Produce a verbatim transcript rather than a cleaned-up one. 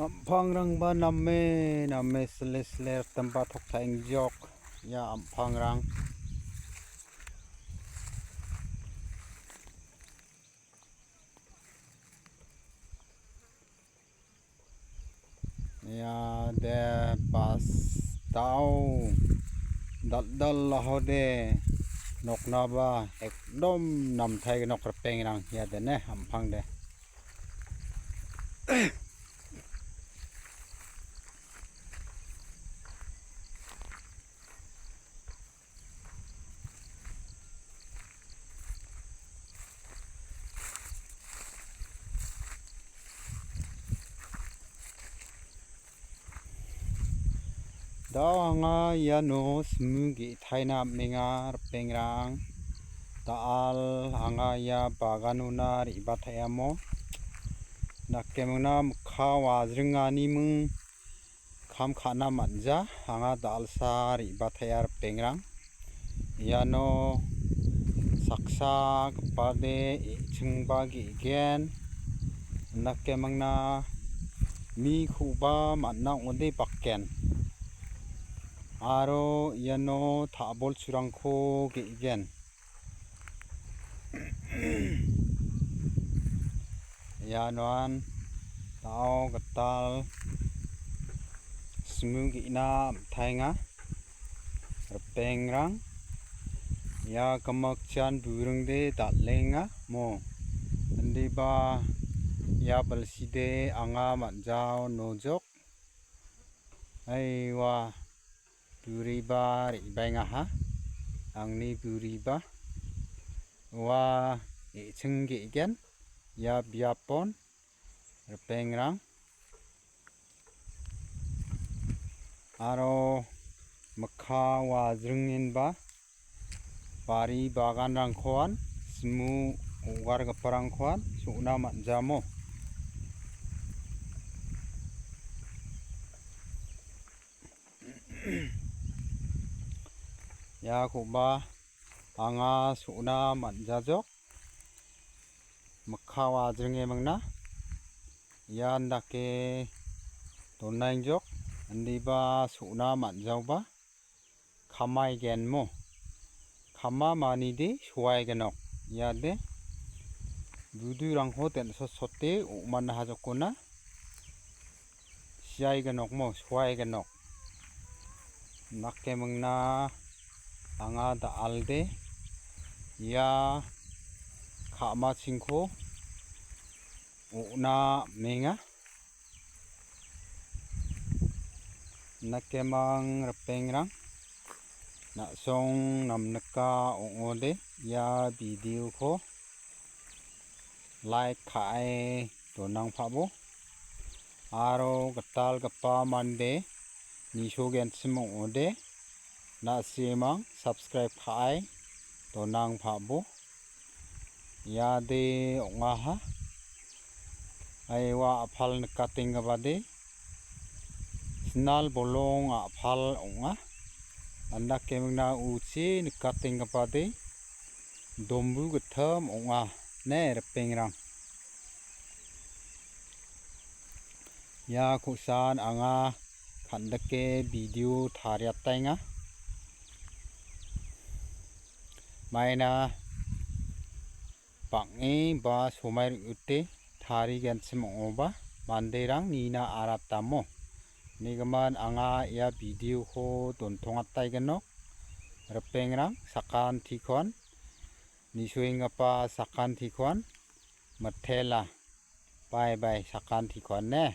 Am·pangrangba name, name sile sile ritimba tokta·engjok ia am·pangrang. Ia de bas dao dal·dal lahode noknaba ekdom namtaignok ripengrang ia de ne am·pang de. Dao anga iano simu ge·taina am·enga, ripengrang. Da·al anga ia baganona re·bataeamo. Nakemingna mikka wajringaniming kam ka·na man·ja, anga da·alsa re·bataea ripengrang. Iano saksa gipade e·chingba ge·gen, indakemingna mikoba man·a ong·ode bakken. Aro iano ta·bolchurangko ge·gen. Ianoan da·o gital simu ge·na am·taenga. Ripengrang, ia gimikjan buringde dal·enga mo. Indiba ia bilside anga man·jao nojok. Aiwa, buriba re·baengaha. Angni buriba. Ua e·ching ge·gen ia biapon ripengrang. Aro mikka wajringenba bari baganrangkoan, simu ogargiparangkoan so·na man·jamo. Iakoba anga so·na man·jajok. Mikka wajringe mingna ian dake donaengjok, indiba so·na man·jaoba kamaigenmo. Kama manide soaigenok. Iade budurangko den·sotsote o·mana hajokona siaigenokmo, soaigenok. Nakemingna anga da·alde ia ka·machingko o·na amenga. Nakemang ripengrang, na·song namnika ong·ode ia video-ko like ka·e donangpabo. Aro gitalgipa mande nisogenchim ong·ode, na·simang subscribe ka·e donangpabo. Iade ong·aha. Aiwa a·pal nikatenggipade, sinal bolong a·pal ong·a. Andakemingna uchi nikatenggipade, dombu gittam ong·a, ne ripengrang. Ia kosan anga kan·dike video tariataenga. Maina bang·e ba somai re·ute tarigenchim ong·oba manderang nina aratamo. Nigimin anga ia video-ko dontongataigenok. Ripengrang sakantikon, nisoenggipa sakantikon mitela. Bye bye sakantikon ne.